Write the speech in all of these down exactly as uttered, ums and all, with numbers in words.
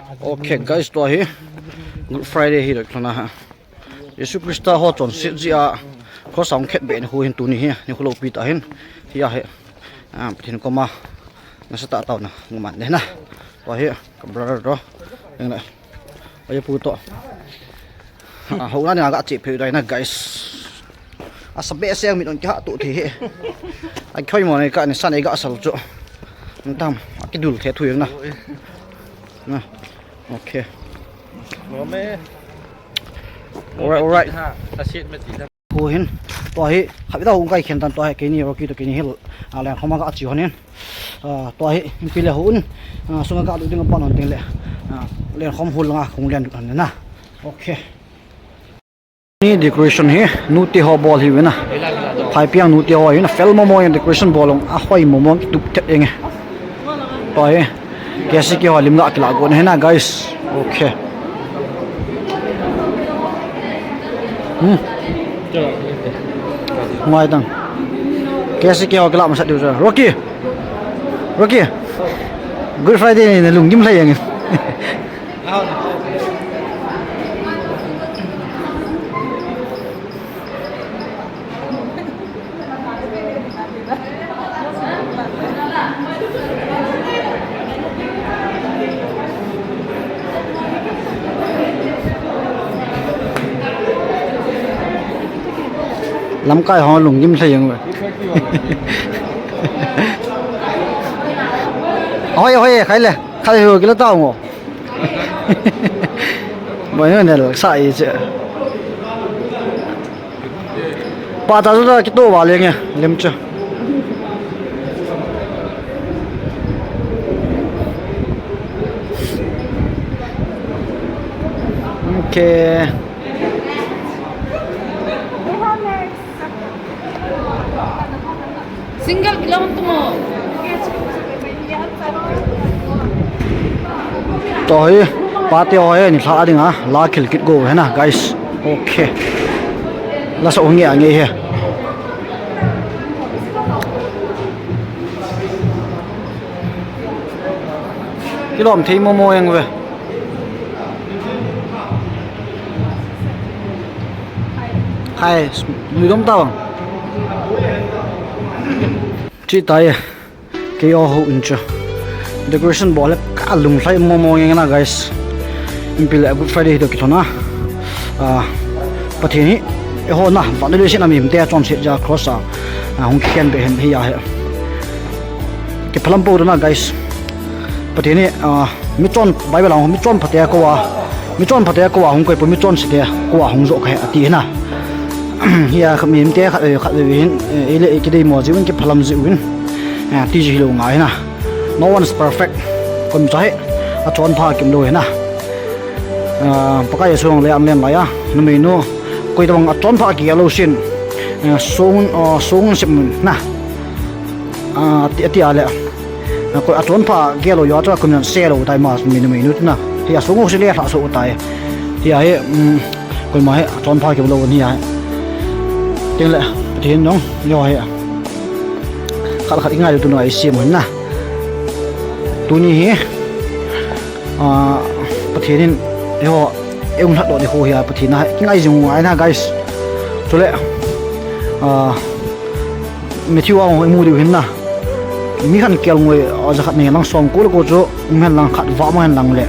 Okay, guys, tua hi Good Friday hi lou kilhon a ha. Jesu Christa ho chonset jeh a cross a hung khetbeh nikho hin tuni hi, nikho loupi tah hin. Hia hi, ah, Pathen koma nasatah a taona ngaman le na. Tua hi ka brother to. Eng le. Oi pu to. Ah, hou na ni ga che phei dai na, guys. Asa behseh a mit on kiha tu thi hi. A khoi mo nei ka ni sa nei ga sal chu. Tam, a kidul the thu na. Na. Okay. Alright, alright. Hu hin. Tua hi, khatvei ta hung kai khen tan tua hi, keini Rocky to keini hi, a, lengkhom a ga che hon in. A, tua hi, inpi le hon. A, sunga ga lut ding a pan hon teng le. A, lengkhom hol langa hung len lut hon na. Okay. Ni decoration hi, nute ho bol hi ve na. Phaipiang nute ho hi na, fel momo in decoration bol ong, a hoi momo tup tep eng e. Tua hi, K C K ho lim ga kila go na hi na, guys. Okay. Hmm. Ngai tang. K C K ho kila masat diu cha. Rocky. Rocky. Good Friday ni na lunggim lhai eng e. Lamkai ho lunggim lhai eng ve. Hoi, hoi, khai le. Khai ho kila tao ngo. Boi no nel sa i che. Pa ta chu ta kito va leng e, lem chu. Okay. Single kilo hon tumo. Tua hi, pate ho hi, ni lha ding a, la khel kit go hi na, guys. Okay. La sa hung nge a nge hi. Kilom thei momo eng ve. Hai, lui dom ta bang. Chi tai. Kei o ho in chu. Decoration bol le ka lung lhai momo eng na, guys. Inpi le Good Friday hi to kilhon a. Ah, Pathen hi, eiho na, vannoi leiset a mihemte a chonset jeh a cross a, ah, hung kikhen beh hin hi a hi. Kiphalam pou na, guys. Pathen hi, ah, michon Bible a hung, michon phate a kou a, michon phate a kou a hung koi poi, michon sete a kou a hung jo ka he ati hi na. Hi a kha mihemte khat, eh, khat, eh, hin, eh, ei le ei kidei mo jiu in, kiphalam jiu in. Eh, ti ji hi lou ngai hi na. No one is perfect. Koima cha hi, achonpha kim lou hi na. Ah, Pakai Jesu hung le an len lai a, numei nu, koi tabang achonpha kigel lou sin. Eh, song, ah, song sep mun na. Ah, ti, ti a le. Ah, koi achonpha gel lou jeh a chu koima se lou tai ma, mi numei nu na. Hi a song se le lha so tai. Hi a hi, um, koima hi achonpha kim lou ni a. Tin le, tin jong, jo hi. Khat khat i ngai lou tu na i sim na. Tuni hi, ah, Pathen in, eiho, ei um lhat lou nikho hi a Pathen a, kingai jing u ngai na, guys. Chule, ah, Matthew a hung i mu diu hin na. Mi khat kelngoi, ah, jakhat nei lang som ko le ko chu, um hen lang khat vah mang hen lang le.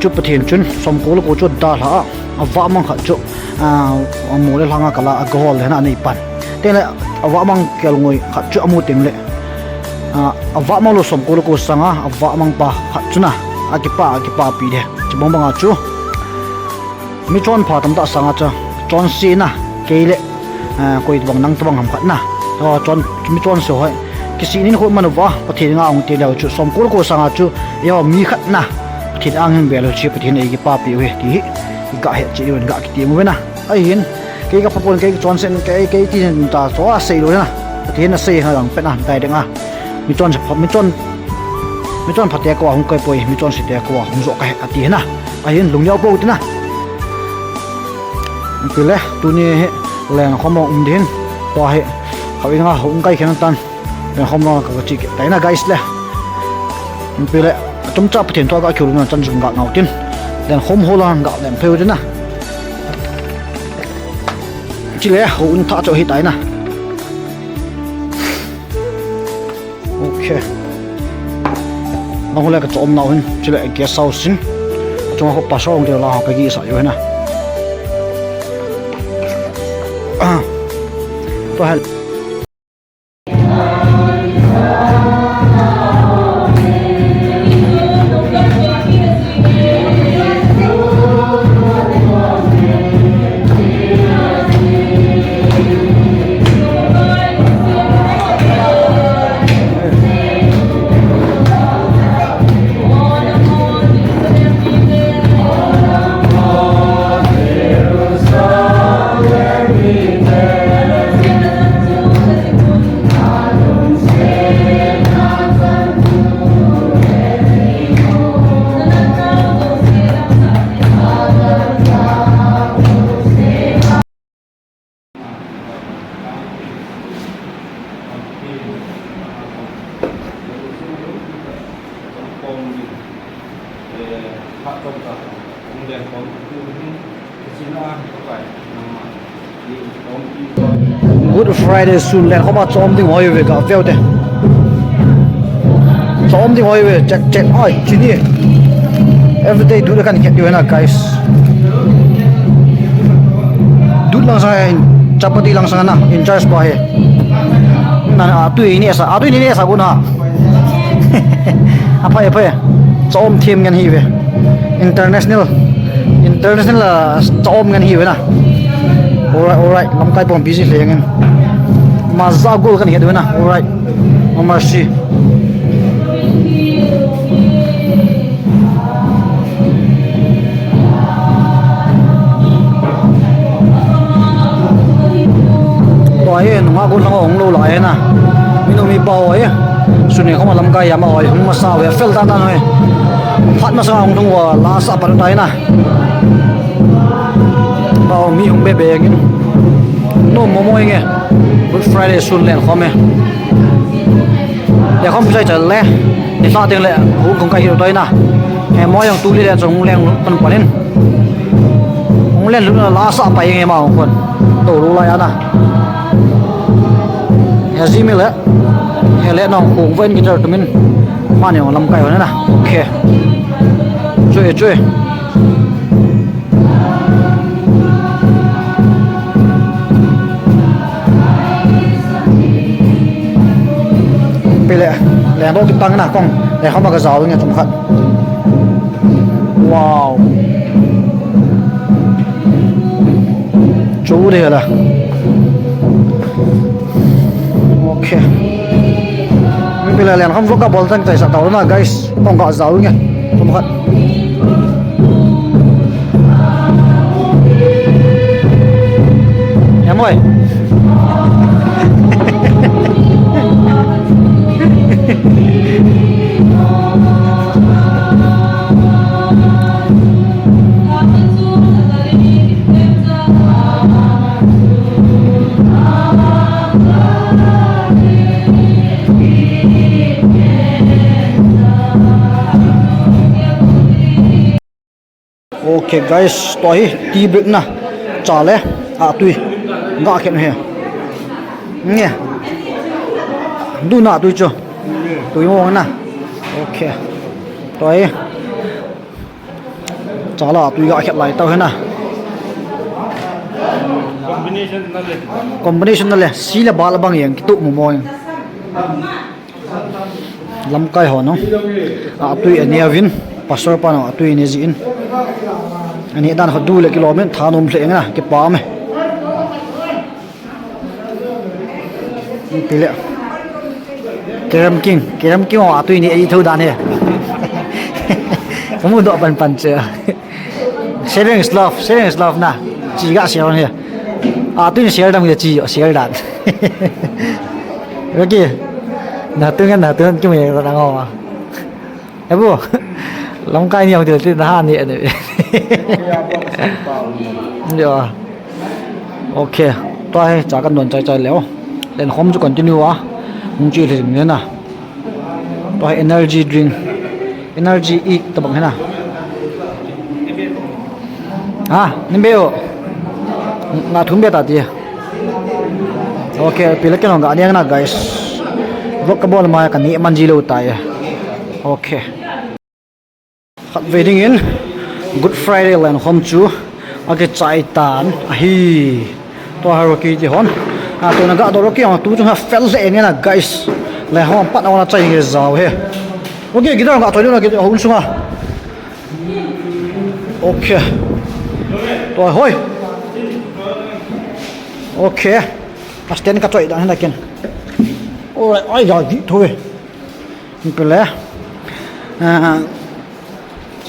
Chu Pathen chun, som ko le ko chu dalha a, avah mang khat chu, ah, amu le lhanga kala, agol le na nei pan. Tengle, avah mang kelngoi khat chu amu tengle. Ah, avah mang lou som ko le ko sanga, avah mang pa khat chu na, akipa, akipapi de. Chubang banga chu. Michonpha tamtah sanga chu, chonse na, kei le, ah, koi tabang nang tabang ham khat na. Oh, chon, michonse ho. Kisih nikho man uva, Pathen nga hung ti leu chu, som ko le ko sanga chu, eiho mi khat na, Pathen ang hin ve leu chu, Pathen eikipapi uve, ti hi, i ga he chi u, ga kiti u ve na. Ahin, kei ka phapon, kei ka chonse, kei, kei ti ta, chu asei lou na. Pathen asei ha lang pen a, tai ding a. Michon, michon, michon phate kou a hung koi poi, michon sete kou a hung jo ka he ati na. Ahin, lungneo pou ti na. Inpi le, tuni hi, lengkhom um din. Tua hi, khatvei nga hung kai khen tan. Lengkhom ka chi tai na, guys le. Inpi le, Chomcha Pathen thu a ga kihouna chan chu ga ngau tin. Lenkhom hall a ga leng phei u tin a. Chule houin thah chu ahi tai na. Okay. Nang hole ka chom nau hin, chule guest house in. Chunga ho pastor ong ke la ho ka gi sa yo hin a. Ah. To hal. Good Friday sun lenkhom a chom ding hoi ve ka veu te. Chom ding hoi ve, check, check. Ai, chini. Everyday dut kan khet diu na, guys. Dut lang sang, chapati lang sang na, in charge pa he. Na, na, atui ni sa, atui ni sa ko na. Aphai, aphai. Chom them ngen hi ve. International. International, ah, chom ngen hi ve na. Alright, alright. Lamkai pong busy le ngen. Maza gol kan hi ve na. Alright. No mercy. Tua hi nunga gu lang hung lou lai na. Minu mipa ho hi. Suni khoma lamkai ama ho hi hung masa ve fel tan tan ho hi. Phat masa hung thung va la sa pan tai na. Ba mi hung be be ngin. No momo nge. Good Friday sun lenkhom e. Lenkhom sai chal le. Ni sa teng le hu kong kai hi toi na. He mo yang tu li le chong leng pan pan in. Hung len luna la sa pai nge ma hung kon. To lu la ya na. He ji mi le. He le nong khung ven guitar tumin. Ma ne lamkai ho na. Okay. Chui, chui. Pile, le bo ki pang na kong. Le khoma ka jao nge tum khat. Wow. Chu de la. Okay. Mi pila lian kham vlog ka bol tang tai sa tau na, guys. Kong ka jao nge. Tum khat. Em oi. Okay guys, tua hi tea break na. Cha le, ah, tui. Ga khen he. Nge. Du na tui chu. Tui mo na. Okay. Tua hi. Cha la tui ga khet lai tau hi na. Combination na le. Si le ba la bang yang kitu mo mo yang. Lamkai ho nong. Ah, tui ane avin. Pastor pa nong, ah, tui ane jin. Ani dan ho du le kilom in, thanom le nga, kipah me. Pile. Kerem King, Kerem King ho, ah, tui ni ei tho dan he. Kamu do pan pan che. Sharing is love, sharing is love na. Chi ga share on he. Ah, tui ni share dam ge chi, share dan. Okay. Na tu ngan, na tu ngan, kimu ye ta ngo. Ebu. Lamkai ni ho ti ti na ha ni ne. Yo. Okay. Tua hi cha kan don chai chai leo. Lenkhom chu continue a. Hung chi le ni na. Tua hi energy drink. Energy ik tabang hina. Ha, nimbe o. Nga thum be ta ti. Okay, pila keno ga ding na, guys. Vlog kabol ma kani man ji lou tai. Okay. Khatvei dingin Good Friday lenkhom chu akichai tan ahi. Tua hi Rocky ti hon. A, tuna ga do Rocky ang tu chung ha fel le nge na, guys. Lenkhom pat a wana chai nge jao he. Okay, guitar ga toi na, guitar hon sunga. Okay. Tua hoi. Okay. A stand ka choi dan na ken. Oi, ai ga gi thoi. Pele. A,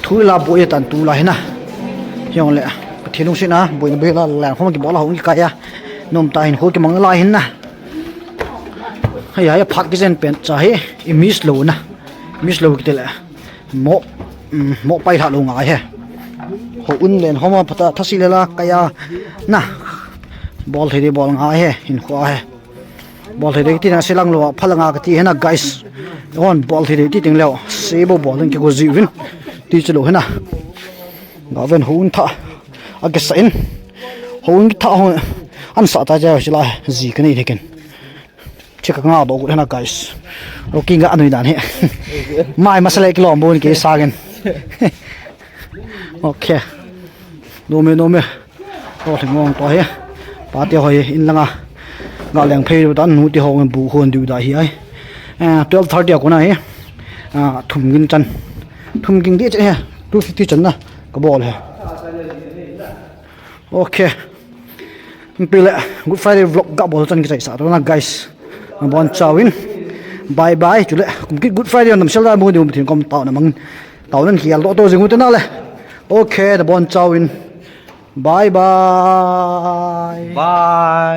thu la boi tan tu la hina. Hiong le. Pathen lungsetna, boina boi la lenkhom kibol a hung kikaya. Nom ta hin kho kimang la hina. Hei, hei, phat kijen pen cha hi, i miss lou na. Miss lou kiti le. Mo, mm, mo pai tha lou ngai he. Houin lenkhom a phat a thasi le la kaya na. Bol thei di bol ngai he, hinkho a he. Bol thei di ti na silang lou, phalanga kati hina, guys. On bol thei di ti ting leo. Se bo bol ding kiko jiuvin. Ti chu lou hina. Ga ven houin tha. Akisa in. Houin tha hon. An sa ta ja sila ji kani thekin. Chika nga do gu hena, guys. Rocky ga anui dan he. Mai masala kilom bun ke sagen. Okay. Nome, nome. O, thing ngong to he. Pa te hoi in langa. Ga leng phei dan nu te hong bu hon diu da hi ai. Eh, twelve thirty a kona he. Ah, thum ging chan. Thum ging di chan he. Two fifty chan na. Kabol he. Okay. Pile Good Friday vlog ga bol chan kichai sa to na, guys. Nabon chauvin. Bye bye. Chule kum kit Good Friday nam sel da mu diu, Pathen kom tao na mang. Tao nan kial do to jing u te na le. Okay, nabon chauvin. Bye bye. Bye.